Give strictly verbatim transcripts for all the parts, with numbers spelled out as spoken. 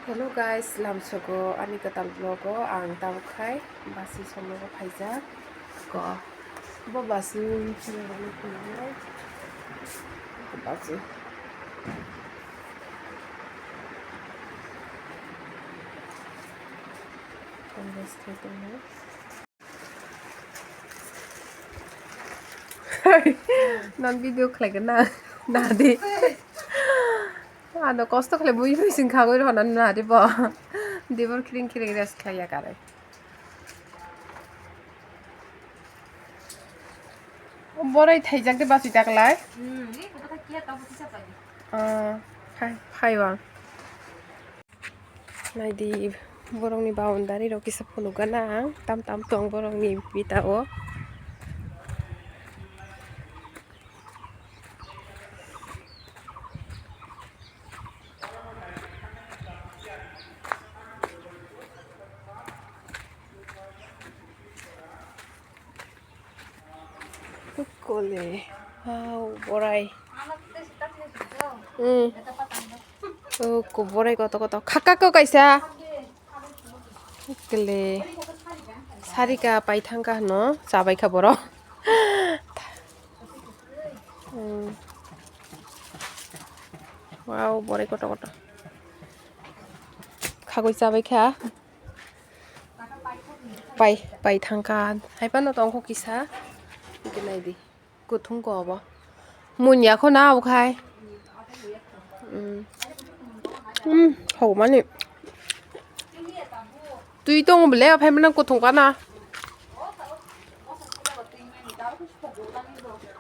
Hello guys, lamsogo ani kwtal vlogo ang tabuk khai basi somlogo phaijak ko bo basi basi Congress khai tongo. Non video khlai gana na di. Ano kosto khlai bui bui sing khagoi rwna na di bo. Dibor khiring khiring rest khlai ya kare. Borai thaijak de basi taklai. Hmm, ni kota kia tabu kisa tadi. Ah, phai phai wang. Naidi, borokni boundary rok kisa phunukgana ang, tam tam tong borokni bita o. Kole, wow, borai. Hmm. Oh, ko borai koto koto. Khaka ko kaisa. Kole. Sarika pai thangka hwno, chabai kha borok. Hmm. Wow, borai koto koto. Khagoi chabai kha. Pai, pai thangka. Hai phano tongkho kisa. Hwnkhe naidi. Kuthung ko obo. Munya kho na obo khai. Hmm. Hmm, hokmani. Twi tongo bole, ophai mano kuthung kana.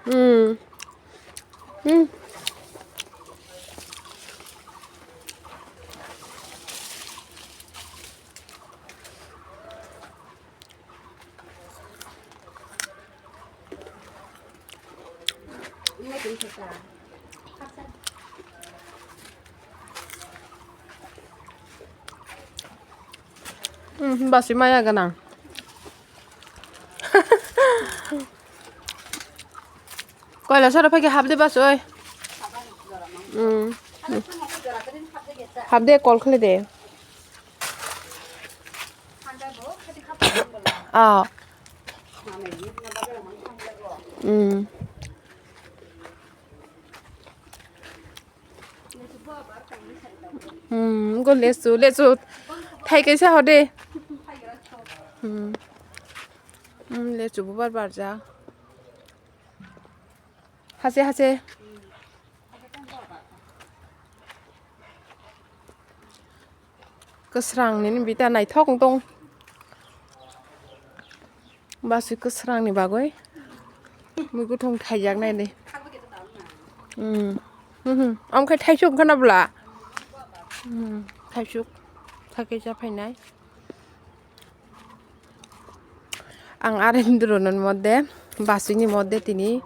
Hmm. Hmm. Hmm, basi maya ganang. Koila sora phai khe hap de bas oi. Hmm. Hap de, call khlai de. Ah. Hmm. Hmm, go lesu, lesu. Thai kaisa hode. Hmm. Hmm, lesu bubar barja. Hase, hase. Kwsrang nini bita naithok wng tong. Basi kwsrang ni bagwi mui kuthung thaijak nai di. Hmm. Hmm, hmm. Omo khe thaisuk wngkha na bwla? Hmm, thaisuk. Thake cha phainai. Ang arendro non modde, basini modde tini,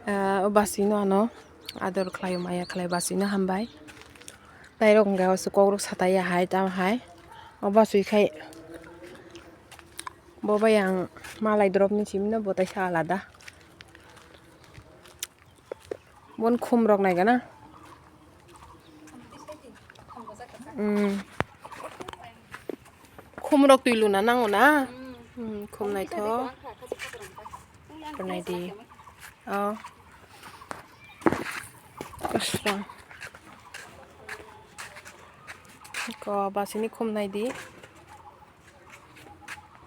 ah, o basino ano ador khlai, maya khlai, basino hambai. Tairok hwnkhe o se kokrok sataya hai, tamo hai. O basui khai bo bai ang malai drop ni simi no bo taisa alada. Bon khum rok nai gana. Hmm. Khum rok twi luna nango na? Hmm, khum naithok. Nai di. Oh. Kwsrang. Ko basini khum nai di.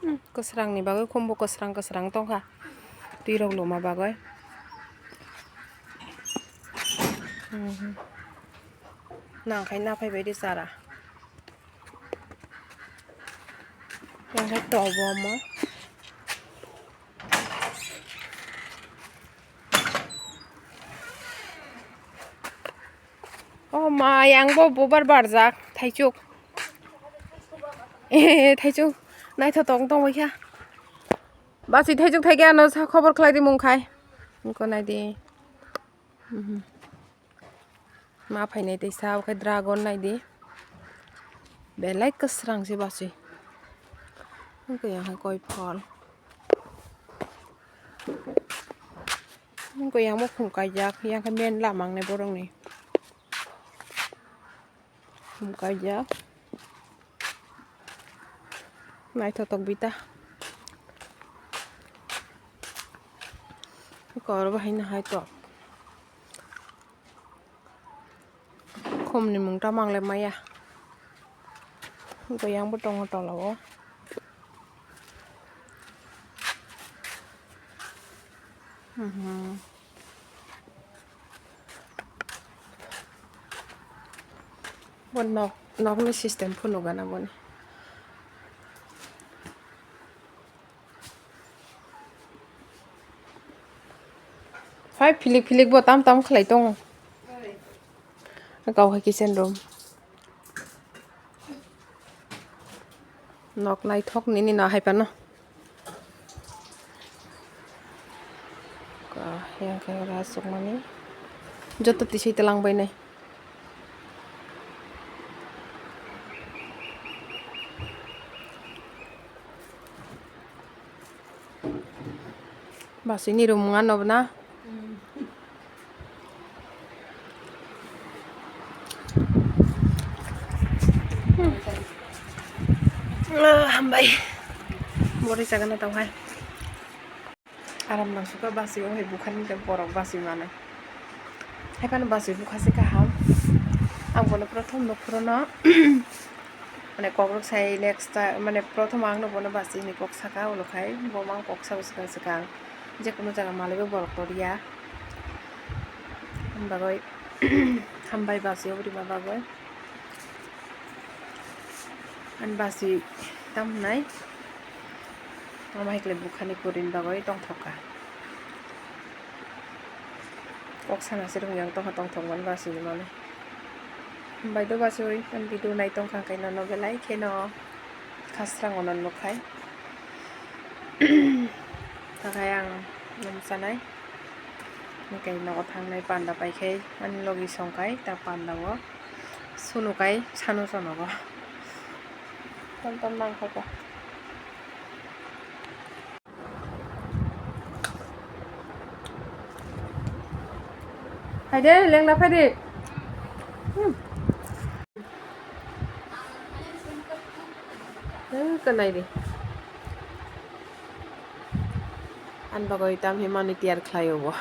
Hmm, kwsrang ni bagwi khumbo kwsrang kwsrang tongkha. Twi rok luma bagwi. Hmm. Nang khai na phai bai di chara. Yang khai tobo omo. Oh ma, yang bo bubar barjak, thaisuk. Eh, thaisuk. Naithotok tong bai kha. Basi thaisuk thaikhe ano sa khobor khlai di mung khai. Nukho nai di. Mhm. Ma phainai tei sa, okhai dragon nai di. Belai kwsrang se basi. Nukho yang hai koi phol. Nukho yang mukhung kaijak, yang khe men lamang nai borok ni. Mukhung kaijak. Naithotok bita. Kor bahai no hai to. Khum ni mung tamo ang le maya. Goyang bo tongo tola o. Mhm. Bo nok, nok ni system phunuk gana boni. Phai philik philik bo tam tam khlai tongo. Kau hai kitchen room. Nok naithok nini no hai phano. Ka yang khe ora sukmani. Joto tisai telang bai nai. Basini room wngano bwna. Hmm. Ah, hambai. Bori sagana tau hai. Aram nang suka basi o hai bukhani tei borok basi mano. Hai phano basi bukha se kaham. Ang bono prothom nukphuru no. Mane kokrok sai next time, mane prothom ang no bono basi ni kok saka, ulo khai bo mang kok sabo swkang swkang. Je kunu jaga malai bo borok toriya. Hwn bagwi hambai basi o rima bagwi. Ani basi tam hwnai. Tamo hai khlai bukhani purin bagwi tongthok kha. Kok sana se rwngya ang tongkha tongthok mani basi ni mani. Hambai do basi oi, ang video nai tongkha khe nono belai kheno khasrango no nukhai. Takhai ang nung sanai. Hingke nogo thangnai panda pai khe ani logi songkai ta panda o. Sunu kai sanu sonogo. Tom tom nang kha ko. Hai de, lengna phai de. Hmm. Eh, kanai de. An bagwi tam hi mani tiyar khlai o bo.